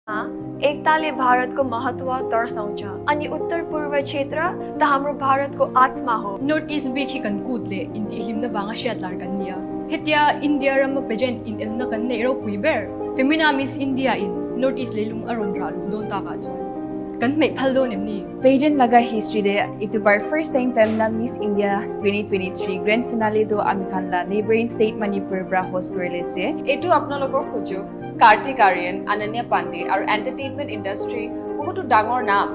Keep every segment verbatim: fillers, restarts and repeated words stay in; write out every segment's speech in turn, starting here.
एकताले भारतको महत्व दर्शाउँछ। अनि उत्तर पूर्व क्षेत्र त हाम्रो भारतको आत्मा हो। North East bik hi kan kut le inti him na vanga shat lar kan nia. Hetia India rama pageant in el na kan nei ro pui ber. Femina Miss India in North East le lung aron ra lu don ta ka chuan. Kan mei phal don em ni. Pageant laga history de itubar first time Femina Miss India twenty twenty-three grand finale do amikhan la neighboring state Manipur bra host korile se. এইটো আপোনালোকৰ সুযোগ। কাৰ্তিক আৰিয়ান, অনন্যা পাণ্ডে আৰু এণ্টাৰটেইনমেণ্ট ইণ্ডাষ্ট্ৰী বহুতো ডাঙৰ নাম,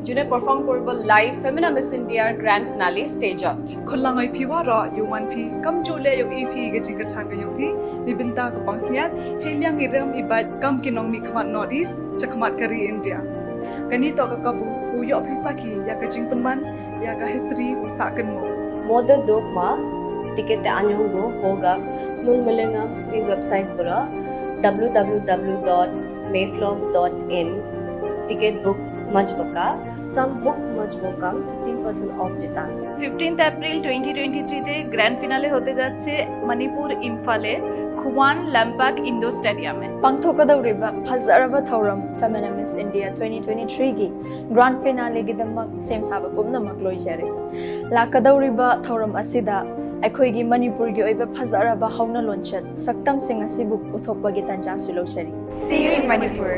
যোনে পাৰফৰ্ম কৰিব লাইভ ফেমিনা মিছ ইণ্ডিয়াৰ গ্ৰেণ্ড ফিনালে ষ্টেজত। Khullang oi phi waro yo wan phi kam jo le yo e phi ga jing ka thang yo phi ni binta ka pang siat he liang i rem i bat kam ki nong mi khmat North East cha khmat ka ri India. Kani to ka kabu u yo phi saki ya ka jing penman ya ka history u sa kan mo. Moda dok ma ticket te anyong go hoga nun melengam si website bura www.mayfloss.in ticket book majbaka sam book majbokam fifteen percent off jita. Fifteenth April twenty twenty three te grand finale হতে যাচ্ছে মণিপুর ইম্ফালে খুয়ান লাম্পাক ইনডোর স্টেডিয়ামে। Pangthok ka dawriba phazaraba thawram Femina Miss India twenty twenty three gi grand finale gi damak sem saba pumna makloi jare. La ka dawriba thawram asida aikhoi gi Manipur gi oiba phazaraba hauna lonchat saktam sing asibuk uthok ba gi tanja sulo jare. See you in Manipur.